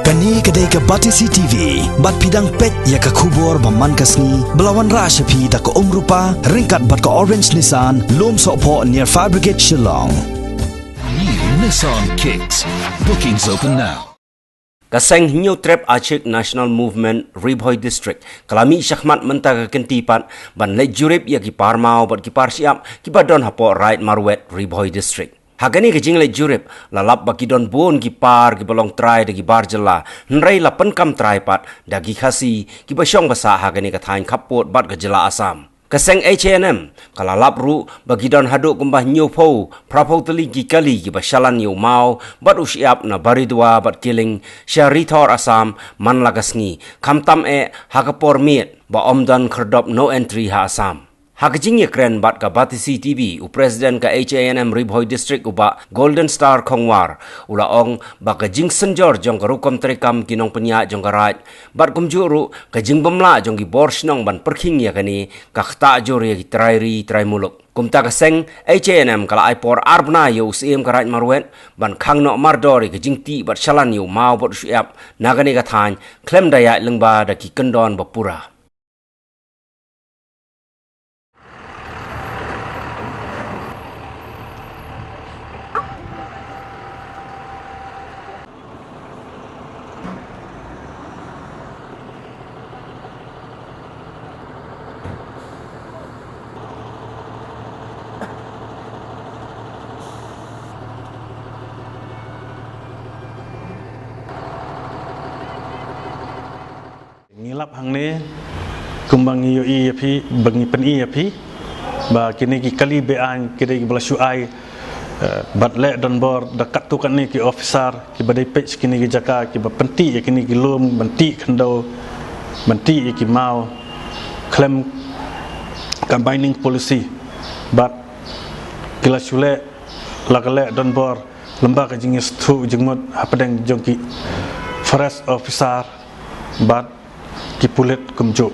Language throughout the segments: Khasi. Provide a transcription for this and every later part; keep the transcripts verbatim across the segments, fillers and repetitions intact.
Kane ka dei ka Batesi T V, bad phi dang peit ïa ka khubor ba man ka sngi, ba la wanrah sha phi da ka Umrupa, ryngkat bad ka Orange Nissan, Lumsohphoh near Fire Brigade Shillong. New Nissan Kicks. Bookings open now. Ka seng Hynñiewtrep Achik National Movement Ri Bhoi District ka la mih shakhmat mynta ka kynti pat ban leit jurip ïa ki par maw bad ki par shyiap kiba don hapoh Raid Marwet Ri Bhoi District. Ha kane ka jingleit jurip, la lap ba ki don bun ki par kiba long trai da ki bar jylla, hynrei la pynkham trai pat da ki Khasi kiba shong ba sah ha kane ka thaiñ khappud bad ka jylla Assam. Ka seng H A N M ka la lap ruh ba ki don haduh kumba hynñiewphew phraphew tylli ki kali kiba shalan ïa u maw bad u shyiap na Baridua bad Kiling sha Rithor Assam man la ka sngi, khamtam eh ha ka por miet ba ym don khyrdop no entry ha Assam. Ha ka jingïakren bad ka Batesi T V, u President ka H A N M Ri Bhoi District, u Bah Golden Star Khongwar, u la ong ba ka jingsynjor jong ka rukom treikam ki nongpynïaid jong ka Raid bad kumjuh ruh ka jingbymlah jong ki bor shnong ban pyrkhing ïa kane, ka ktah jur ïa ki trai ri trai muluk. Kumta ka seng H A N M ka la ai por ar bnai ïa u Syiem ka Raid Marwet ban khang noh mardor ïa ka jingtih bad shalan ïa u maw bad u shyiap na kane ka thaiñ, khlem da ïaid lyngba da ki kyndon ba pura. Ngi lap hangne, kumba ngi ïohi ïa phi, ba ngi pyni ïa phi ba kine ki kali be-aiñ ki dei kiba la shu ai, eh, bad leh donbor da katto katne ki officer kiba dei peit kine ki jaka kiba pyntih ïa kine ki lum, ban tih khyndew, ban tih ïa ki maw khlem ka binding policy. Bad ki la shu leh, la ka leh donbor lem bad ka jingïasngewthuh jingmut hapdeng jong ki forest officer bad ki pulit kumjuh.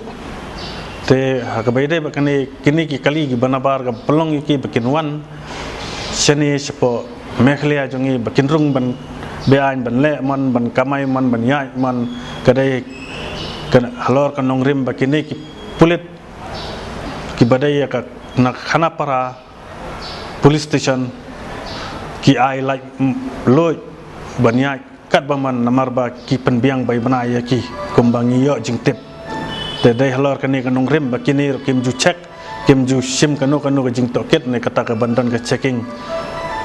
Te ha kaba ïadei bad kane, kine ki kali kiba nabar ka pynlong ïa ki ba kin wan shane shapoh Meghalaya jong ngi ba kin rung ban be-aiñ, ban leh mon, ban kamai mon, ban ïaid mon, ka dei ka halor ka nongrim ba kine ki pulit kiba dei ïa ka na Khanapara Police Station ki ai lait, mm, luid ban ïaid katba mon namar ba ki pynbiang bai bnai ïa ki kumba ngi ïoh jingtip. Te dei halor kane ka nongrim ba kine ruh kim ju check, kim ju shim kano kano ka jingtohkit ne kata ka ban don ka checking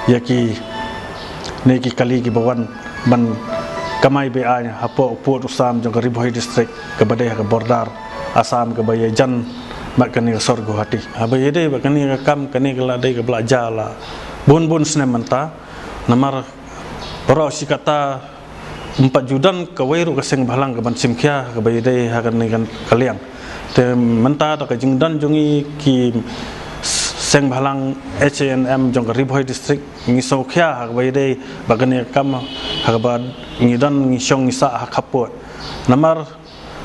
ïa kine ki kali kiba wan ban kamai be-aiñ hapoh u pud u sam jong ka Ri Bhoi District kaba dei ha ka border Assam kaba ïajan bad kane ka sor Guwahati. Haba ïadei bad kane ka kam, kane ka la dei kaba la jia la bun bun snem mynta. Namar baroh shi katta ym pat ju don kawei ruh ka seng bhalang kaban shim khia kaba ïadei ha kane ka liang. Te mynta da ka jingdon jong ngi ki seng bhalang H A N M jong ka Ri Bhoi District, ngi sngewkhia ha kaba ïadei bad kane ka kam, ha kaba ngi don ngi shong ngi sah ha khappud. Namar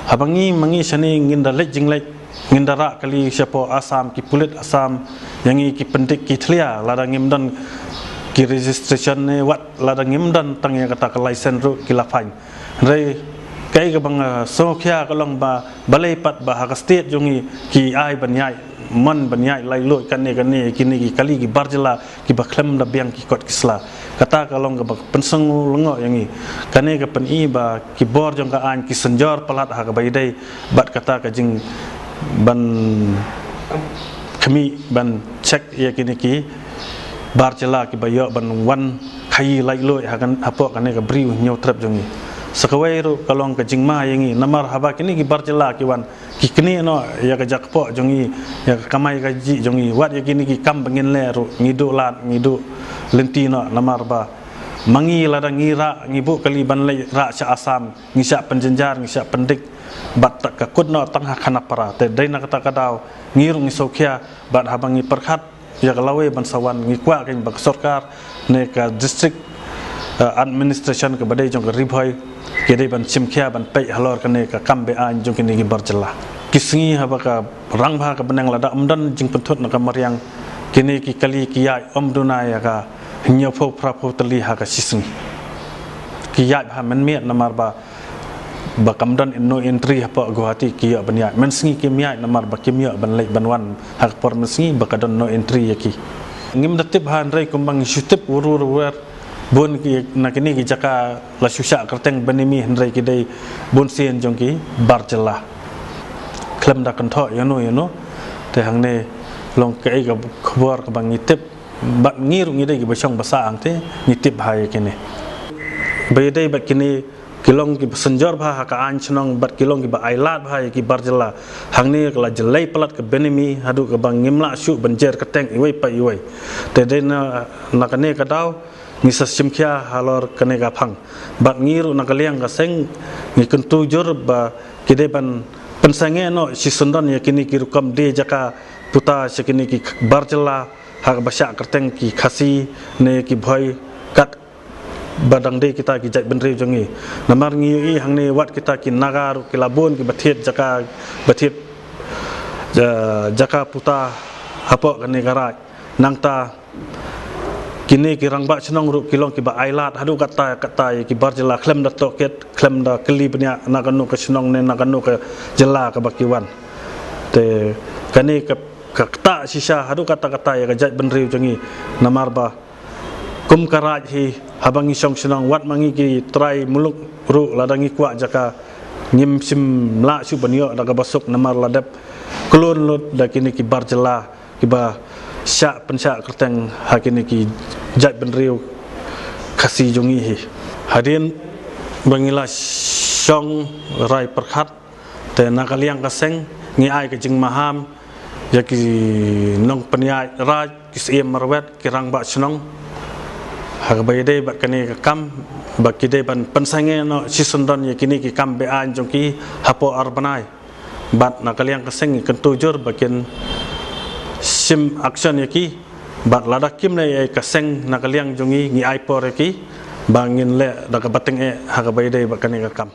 haba ngi ma ngi shane ngin da leit jingleit, ngin da rah kali shapoh Assam, ki pulit Assam ïa ngi ki pyndik ki thlia lada ngim don ki registration ne wat lada ngim don tang ïa kata ka license ruh ki la fine. Hynrei kaei kaba nga sngewkhia ka long ba balei pat ba ha ka state jong ngi ki ai ban ïaid mon, ban ïaid laitluid kane kane, kine ki kali ki bar jylla kiba khlem da biang ki kot ki sla. Kata ka long kaba pynsngew lyngngoh ïa ngi. Kane ka pyni ba ki bor jong ka aiñ ki synjor palat ha kaba ïadei bad kata ka jingban khmih ban check ïa kine ki bar jylla kiba ïoh ban wan khaïi laitluid ha kan, hapoh kane ka Ri Hynñiewtrep jong ngi. Sa kawei ruh ka long ka jingma ïa ngi namar haba kine ki bar jylla ki wan, ki knieh noh ïa ka jaka kpoh jong ngi, ïa ka kamai kajih jong ngi, wat ïa kine ki kam ba ngin leh ruh ngi duh lad, ngi duh lynti noh namar ba ma ngi lada ngi rah, ngi buh kali ban leit rah sha Assam, ngi shah pynjynjar, ngi shah pyndik bad ta ka kut noh tang ha Khanapara. Te dei na kata ka daw ngi ruh ngi sngewkhia bad haba ngi pyrkhat ïa ka lawei ban sa wan, ngi kwah kein ba ka sorkar ne ka district, eh, administration kaba dei jong ka Ri Bhoi ki dei ban shim khia ban peit halor kane ka kam be-aiñ jong kine ki bar jylla. Ki sngi haba ka rangbah ka bneng lada ym don jingpynthut na ka mariang, kine ki kali ki ïaid ym duna ïa ka hynñiewphew phraphew tylli ha ka shi sngi. Ki ïaid ha mynmiet namar ba ba kam don no entry hapoh Guwahati ki ïoh ban ïaid. Mynsngi kim ïaid namar ba kim ïoh ban leit ban wan ha ka por mynsngi ba ka don no entry ïa ki. Ngim da tip ha hynrei kumba ngi shu tip wur wur wer bun ki na kine ki jaka la shu shah kyrteng Benami hynrei ki dei bun sien jong ki bar jylla. Khlem da kynthoh ïano ïano te hangne long kaei ka khubor kaba ngi tip. Bad ngi ruh ngi dei kiba shong ba sah hangte ngi tip ha ïa kine. Ba ïadei bad kine ki long kiba synjor bha ha ka aiñ shnong bad ki long kiba ailad bha ïa ki bar jylla. Hangne ka la jyllei palat ka Benami haduh kaba ngim lah shuh ban jer kyrteng iwei pa iwei. Te dei na na kane ka daw ngi sa shim khia halor kane ka phang. Bad ngi ruh na ka liang ka seng ngi kyntu jur ba ki dei ban pynsangeh noh shisyndon ïa kine ki rukom die jaka puta sha kine ki bar jylla ha kaba shah kyrteng ki Khasi ne ki Bhoi kat ba dang dei kita ki jaitbynriew jong ngi. Namar ngi ïohi hangne wat kita ki Naga ruh ki la bun kiba thied jaka ba thied ja- jaka puta hapoh kane ka raij. Nangta kine ki rangbah shnong ruh ki long kiba ailad haduh katta katta ïa ki bar jylla khlem da tohkit khlem da kylli bniah na kano ka shnong ne na kano ka jylla kaba ki wan. Te kane ka ka ktah shisha haduh katta katta ïa ka jaitbynriew jong ngi namar ba kum ka raij hi haba ngi shong shnong wat ma ngi ki trai muluk ruh lada ngi kwah jaka ngim shym lah shuh ban ïoh da kaba suk namar la dep klun lut da kine ki bar jylla kiba shah pynshah kyrteng ha kine ki jaitbynriew Khasi jong ngi hi. Hadien ba ngi la shong rai pyrkhat te na ka liang ka seng ngi ai ka jingmaham ïa ki nongpynïaid raij ki siem marwet ki rangbah shnong ha kaba ïadei bad kane ka kam ba ki dei ban pynsangeh noh shisyndon ïa kine ki kam be-aiñ jong ki hapoh ar bnai. Bad na ka liang ka seng ngi kyntu jur ba kin shim action ïa ki bad lada kim leh ïa ka seng na ka liang jong ngi ngi ai por ïa ki ba ngin leh da kaba tyngeh ha kaba ïadei bad kane ka kam.